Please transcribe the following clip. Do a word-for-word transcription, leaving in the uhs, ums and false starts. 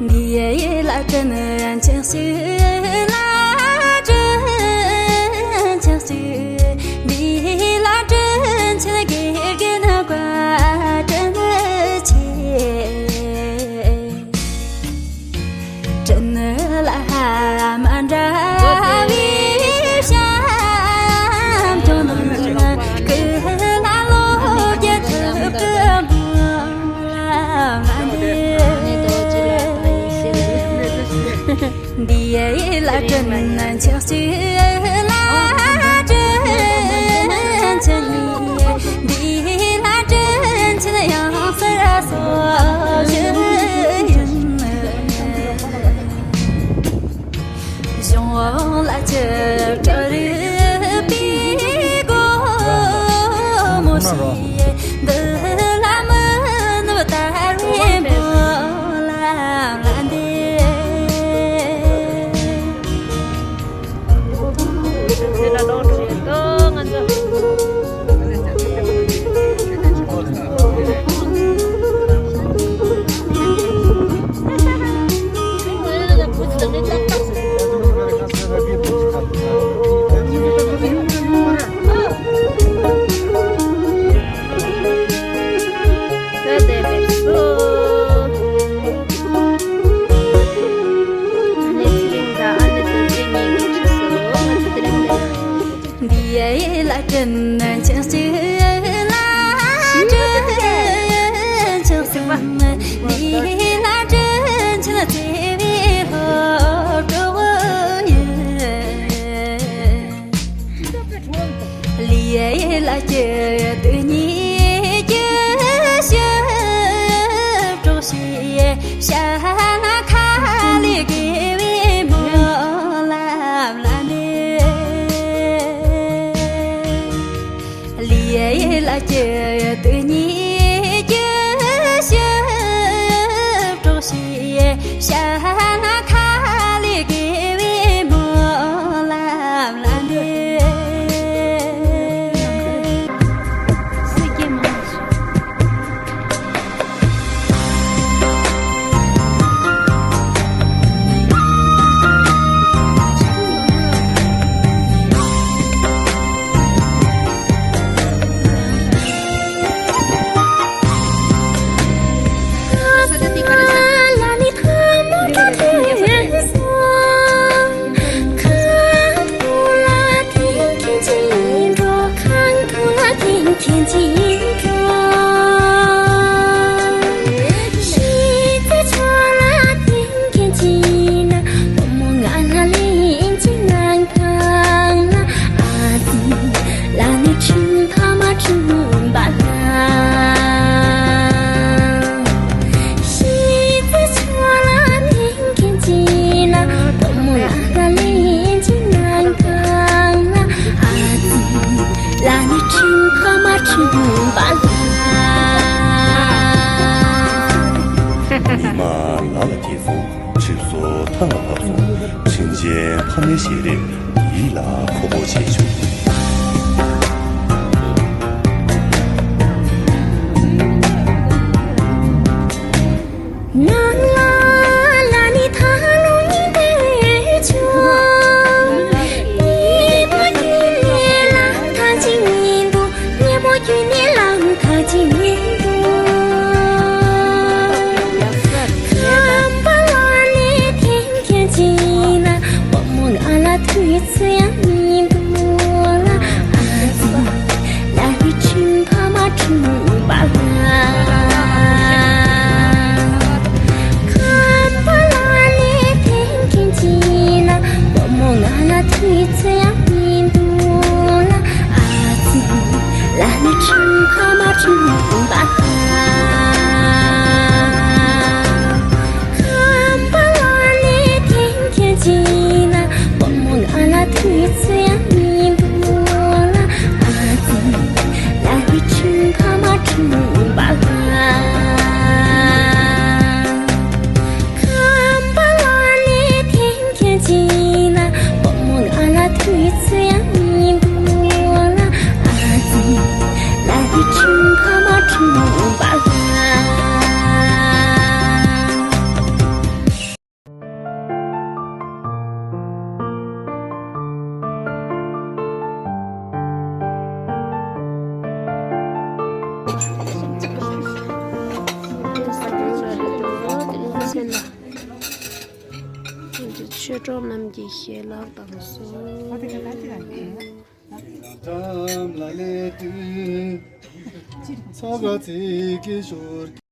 འདི་ཡི་ལ་དྲིན་ཆེན་ཞིག་ལ་དྲིན་ཆེན་ཞིག་འདི་ལ་དྲིན་ཆེན་དགེ་རྒན་བཀའ་དྲིན་ཆེ། དྲིན་ལ་མ་འདྲ་བའི་བྱམས་སྐྱོང་གནང་། སྐུ་ལ་ལོ་བརྒྱ་ཐུབ་ཀྱི་འབུལ་ལམ་ལ་འདེབས། འདི་ཡི་ལ་དྲིན་ཆེན་གཅིག་ལ་དྲིན་ཆེན་གཉིས། འདི་ལ་དྲིན་ཆེན་ཡང་སར་གསོལ་ཞུ་ཡིན། གཞུང་ལ་ཅིར་སྒྲོག་རིག་པའི་སྒོ་མོ་ཕྱེ། འདི་ལ་མི་ནུབ་ལྟར་བའི་འབུལ་ལམ་ལ་འདེབས། འདི་ཡི་ལ་དྲིན་ཆེན་གཅིག་ལ་དྲིན་ཆེན་གསུམ། འདི་ལ་དྲིན་ཆེན་བརྩེ་བའི་སློབ་གྲོགས་ཡིན། ལུས་ལ་སྐྱིད་སྡུག་གཉིས་ཀྱི་ཞབས་བྲོ་ཞུས། ཞྭ་ལྔ་ཁ་ལས་དགེ་བའི་སྨོན་ལམ་ལ་འདེབས། ལུས་ལ་སྐྱིད་སྡུག་གཉིས་ཀྱི་ཞབས་བྲོ་ཞུས། ཞྭ་ལྔ་ཁ་ལས་དགེ་བའི་སྨོན་ལམ་ལ་འདེབས། མི་མང་ལ་ལ་སྐྱེས་སོང་། གྲིབ་སོ་ཐང་ལ་བབས་སོང་། དྲིན་ཅན་ཕ་མའི་ཞལ་རས་འདི་ལ་ཁོ་བོ་བྱས་བྱུང་། ཆོས་གྲོགས་རྣམས་ཀྱིས་ཞལ་ལག་དང་གསོལ།